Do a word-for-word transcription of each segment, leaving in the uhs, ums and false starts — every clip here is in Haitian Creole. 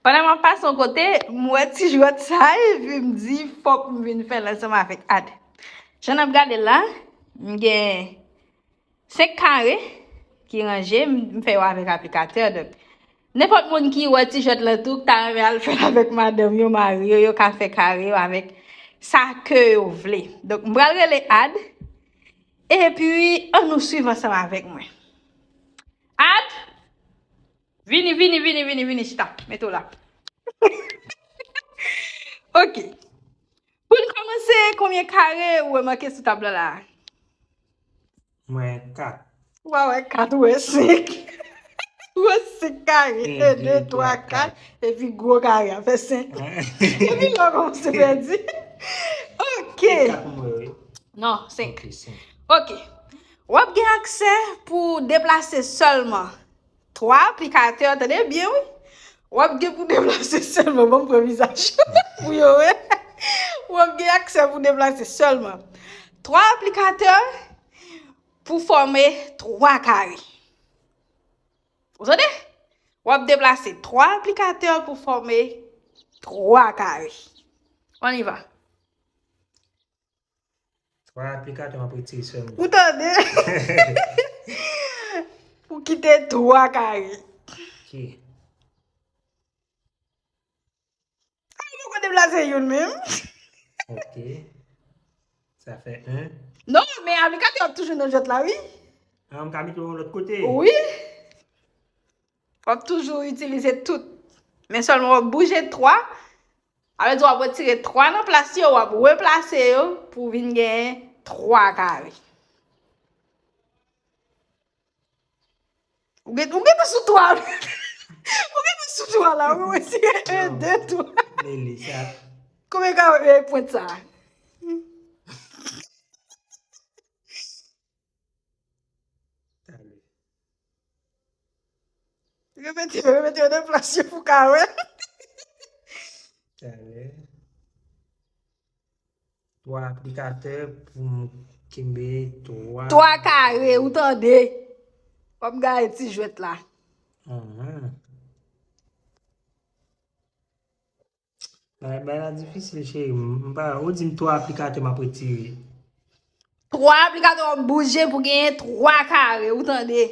Pandan m ap pase yon kote, m wè ti jwèt sa, epi m di, fòk m vin fè l ansanm avèk Ad. Jan n ap gade l la, m gen senk kare ki ranje, m, m fè yo avèk aplikatè. Donk, nenpòt moun ki wè ti jwèt lan tou, ki ta renmen al fè l avèk madanm yo, mari yo, yo ka fè kare yo avèk sa ke yo vle. Donk, m pral rele Ad, epi ann nou swiv ansanm avèk mwen. Ad, vini, vini, vini, vini, vini, chita, mete w la. Ok. Pou n kòmanse, konbyen kare ou remake sou tab la la? Mwen kat. Ou pa wè kat, ou wè senk. Ou wè senk kare. En, de, twa, kat. Epi gwo kare a fè senk. Epi la, w kòmanse pèdi. Ok. Kat mwen, wi. Non, senk. Ok, senk. Ok. W ap gen aksè pou deplase sèlman twa aplikatè, tande byen, wi. W ap gen pou deplase sèlman, ban m pran vizaj pou yo wè. W ap gen aksè pou deplase sèlman twa aplikatè pou fòme twa kare. Ou tande? W ap deplase twa aplikatè pou fòme twa kare. On y va. Twa aplikatè m ap retire sèlman. Ou tande? Pou kite twa kare. Ok. Ay, nou poko deplase youn menm. Ok. Sa fè en. Non, men aplikatè ap toujou nan jwèt la, wi. Ah, m ka mete yon lòt kote. Wi. W ap toujou itilize tout. Men sèlman w ap bouje twa. Sa vle di w ap retire twa nan plas yo, w ap replase yo pou vin gen twa kare. Ou gen, ou gen sou twa. Ou gen sou twa la, ou retire en, de, twa. Lele, sa. Konbyen kare pwent sa? Talè. Repete, repete yo nan plas yo pou ka wè. Talè. Twa aplikatè pou m kenbe twa. Twa kare, ou tande? W ap gaye ti jwèt la. Ahn. Bagay, bagay la difisil, cheri. M, m pa, ou di m twa aplikatè m ap retire. Twa aplikatè w ap bouje pou genyen twa kare, ou tande?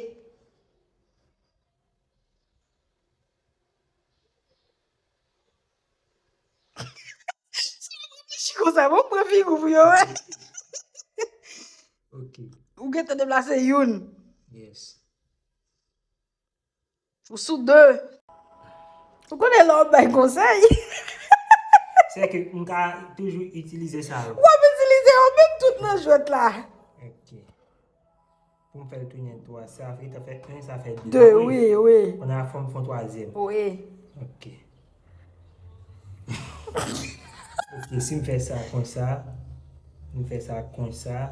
Sa w ap reflechi konsa, bon, pran figi w pou yo wè. Ok. Ou gentan deplase youn. Yes. Ou sou de. Ou konnen lè w ap bay konsèy. Se ke m ka toujou itilize sa yo. W ap itilize yo menm tout nan jwèt la. Ok. Pou m fè l tounen twa, sa fè, sa fè en, sa fè de. De, wi, wi. Kounye a fò m fè yon twazyèm. Wi. Ok. Ok, si m fè sa konsa, m fè sa konsa,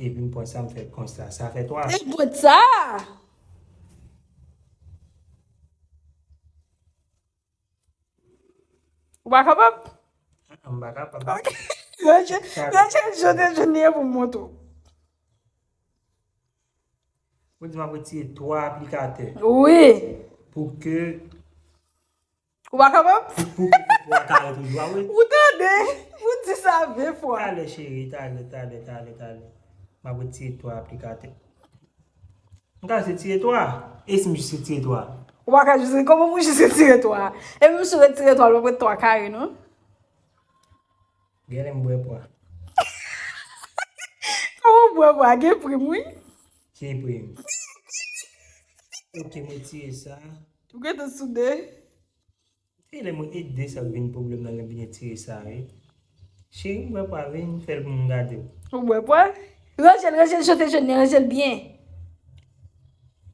epi m pran sa, m fè konsa. Sa fè twa. E pwent sa! Ou pa kapab? M pa kapab. Ok. Rachel, Rachel, jodi, jodi a pou m montre w. Ou di m ap retire twa aplikatè. Wi. Pou ke, Ou pa kapab? Pou ke fè twa kare toujou, a wi. Ou tande? Ou di sa ven fwa. Talè, cheri, talè, talè, talè, talè. M ap retire twa aplikatè. M ka jis retire twa. E si m jis retire twa? Ou pa ka jis, kòman pou jis retire twa? E menm si w retire twa, l p ap ret twa kare, non? Genlè m bwè pwa. Kòman w bwè pwa? Gen prim, wi. Ki prim? Ok, m retire sa. Ou gentan sou de. E lè mwen ede sa vin pwoblèm nan, lè m vin retire sa, wi. Cheri, m bwè pwa, vin fè l pou m gade w. Ou bwè pwa? Ranje l, ranje l, chante jèn, ranje l byen.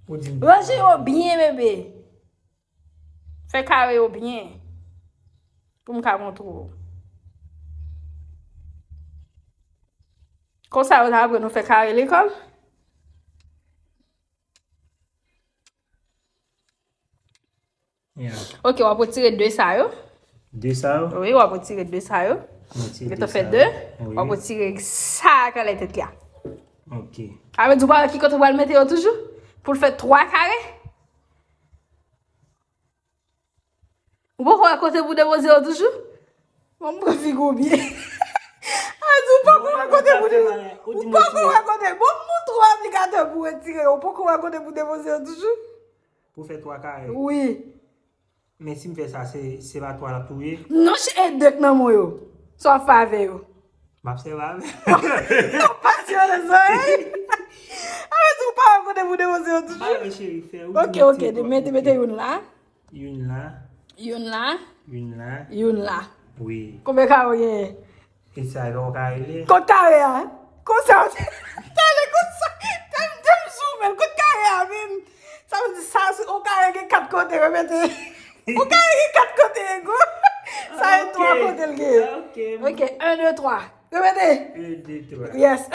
Ou di m Ranje yo byen, bebe. Fè kare yo byen. Pou m ka montre w. Konsa yo ta aprann nou fè kare lekòl. Yeah. Ok, w ap retire de sa yo. De sa yo? Wi, w ap retire de sa yo. M retire Gentan de fè sa de. yo. W ap Wi. Retire sa k anlè tèt li a. Ok. Sa vle di w pa wè ki kote w pral mete yo toujou? Pou l fè twa kare? Ou poko wè kote pou depoze yo toujou? Bon, m pran figi w byen. A di, ou poko wè kote pou depoze. Ou poko wè kote. Bon, m montre w aplikatè pou retire. Ou poko wè kote pou depoze yo toujou? Pou fè twa kare. Wi. Men si m fè sa, se, se pa twa l ap touye? Non, se e de k nan men w yo. Sa w ap fè avè yo? M ap sèvi avè. Pasyone, zòrèy. A vle di ou pa wè kote pou depoze yo toujou? Ba yo, cheri, fè. Ok, ok, mete, mete youn la. Youn la. Youn la. Youn la. Youn la. Wi. Konbyen kare w genyen? E sa, e pa w ka rele? Kot kare a? Konsa, tande konsa. Tande, tande sou men. Kot kare a menm? Sa vle di sa, se yon kare gen kat kote, repete. Yon kare gen kat kote, ego. Sa e twa kote l gen. Ok. Ok, un, deux, trois. Repete. Un, deux, trois. Yes.